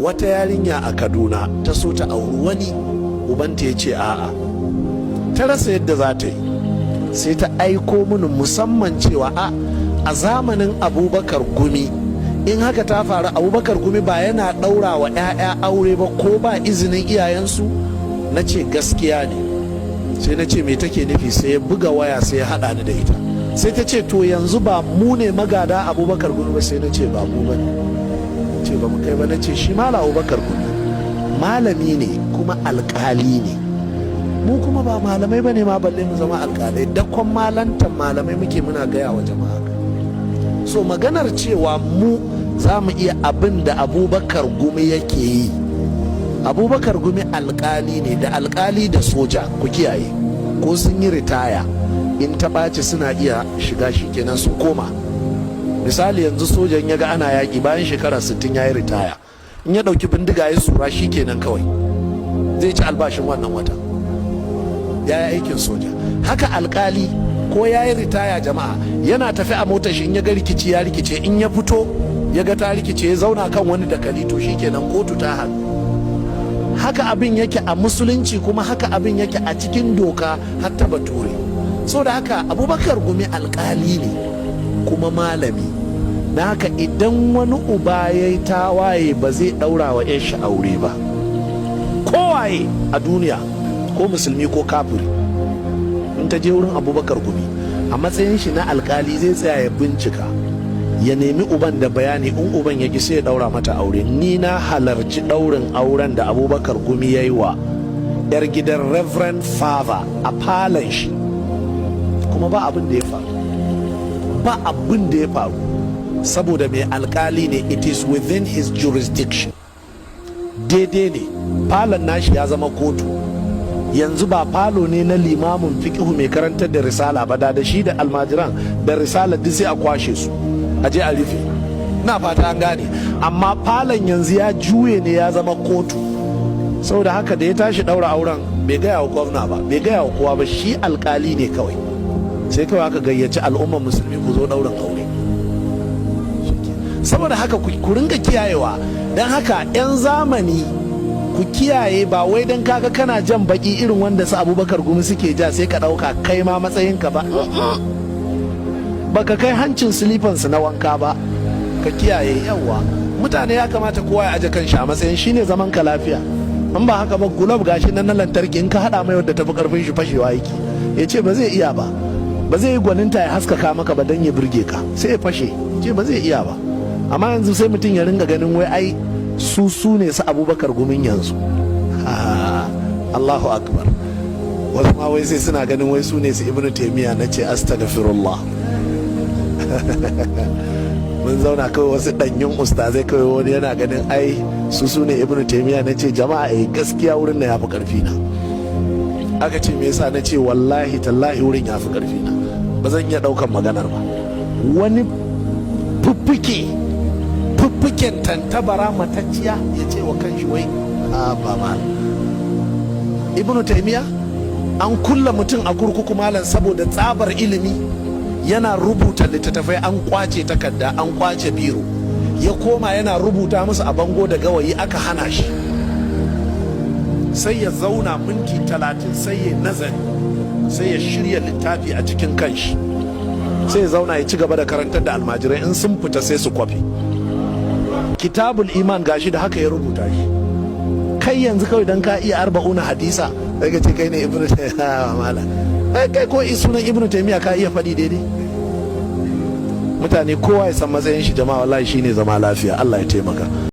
Wata yarinya a Kaduna ta so ta auri wani, ubanta ya ce a'a. Ta rasa yadda za ta yi, sai ta aiko mini musamman cewa a zamanin Abubakar Gumi, in haka ta faru, Abubakar Gumi ba yana ɗaura wa 'ya'ya aure ba ko ba izinin iyayensu? Na ce gaskiya ne. Sai na ce, me take nufi? Sai ya buga waya, sai ya haɗa ni da ita. Sai ta ce, to yanzu ba mu ne magada Abubakar Gumi ba? Sai na ce ba mu ba ne, ce ba mu kai ba. Na ce shi Malam Abubakar Gumi malami ne kuma alkali ne, mu kuma ba malamai ba ne ma balle mu zama alkalai. Dakon malantan malamai muke muna gaya wa jama'a. So maganar cewa mu za mu iya abin da Abubakar Gumi yake yi, Abubakar Gumi alkali ne. Da alkali da soja, ku kiyaye, ko sun yi ritaya, in ta ɓaci suna iya shiga, shi kenan sun koma. Misali, yanzu sojan ya ga ana yaƙi, bayan shekara 60 ya yi ritaya, in ya ɗauki bindiga ya sura, shi kenan kawai zai ci albashin wannan wata, ya yi aikin soja. Haka alkali, ko ya yi ritaya, jama'a, yana tafi a motar shi, in ya ga rikici ya rikice, in ya fito ya ga ta rikice, ya zauna kan wani dakali, to shi kenan kotu ta haɗu. Haka abin yake a Musulunci, kuma haka abin yake a cikin doka har ta Bature. So da haka Abubakar Gumi alkali ne kuma malami na. Haka idan wani uba ya yi tawaye ba zai daura wa shi aure ba, kowaye a duniya, ko musulmi ko kafiri, in ta je wurin Abubakar Gumi a matsayin shi na alkali, zai tsaya ya bincika, ya nemi uban da bayani. In uban ya ki, sai ya daura mata aure. Ni na halarci daurin auren da Abubakar Gumi ya yi wa yar gidan Reverend Father a falon shi, kuma ba abin da ya faru, ba abin da ya faru. Saboda mai? Alkali ne, it is within his jurisdiction. Daidai ne, falon nashi ya zama kotu yanzu, ba falo ne na limamin fiqihu mai karantar da risala ba. Da shi da almajiran da risala duk sai a kwashe su a je a rufe, na fata an gane. Amma falon yanzu ya juye ne ya zama kotu. Saboda haka da ya tashi daura auren, bai gaya wa gwamna ba, bai gaya wa kowa ba, shi alkali ne kawai. Sai kawai aka gayyaci al'ummar Musulmi, ku zo daurin aure. Saboda haka ku ringa kiyayewa. Don haka 'yan zamani, ku kiyaye. Ba wai don kaga kana jan baki irin wanda su Abubakar Gumi suke ja sai ka ɗauka kai ma matsayinka ba, baka kai hancin silifansu na wanka ba. Ka kiyaye. Yawa mutane, ya kamata kowa ya aje kanshi a matsayin shine zaman ka lafiya. In ba haka ba, gulob gashi nan na lantarki, in ka hada mai wadda tafi karfin shi, fashewa yake, ya ce ba zai iya ba, ba zai yi gwaninta ya haskaka maka ba don ya burge ka, sai ya fashe, ce ba zai iya ba. Amma yanzu sai mutum ya ringa ganin wai ai su su ne su Abubakar Gumin yanzu. Allahu akbar! Wasu ma wai sai suna ganin wai su ne su Ibnu Taimiyya. Na ce astaghfirullah. Mun zauna kawai, wasu ɗanyun ustazai kawai, wani yana ganin ai su su ne Ibnu Taimiyya. Na ce, jama'a, ai gaskiya wurin na yafi karfi na. Aka ce, me yasa? Na ce, wallahi tallahi wurin yafi karfi na, ba zan iya ɗaukan maganar ba. Wani fuffuke fuffuken tantabara matacciya ya ce wa kanshi wai a ba mal Ibnu Taimiyya. An kulla mutum a kurkuku, malam, saboda tsabar ilimi, yana rubuta littattafai, an kwace takarda, an kwace biro, ya koma yana rubuta musu a bango da gawayi, aka hana shi. Sai ya zauna minti 30, sai ya nazari, sai ya shirya littafi a cikin kanshi, sai ya zauna ya ci gaba da karantar da almajirai. In sun fita sai su kwafi. Kitabul Iman gashi da haka ya rubuta shi. Kai yanzu kawai dan ka iya Arba'una Hadisa, sai ka ce kai ne Ibnu mala. Kai ko sunan Ibnu Taymiya ka iya faɗi daidai? Mutane, kowa ya san matsayin shi, jama'a. Wallahi shine zama lafiya. Allah ya taimaka.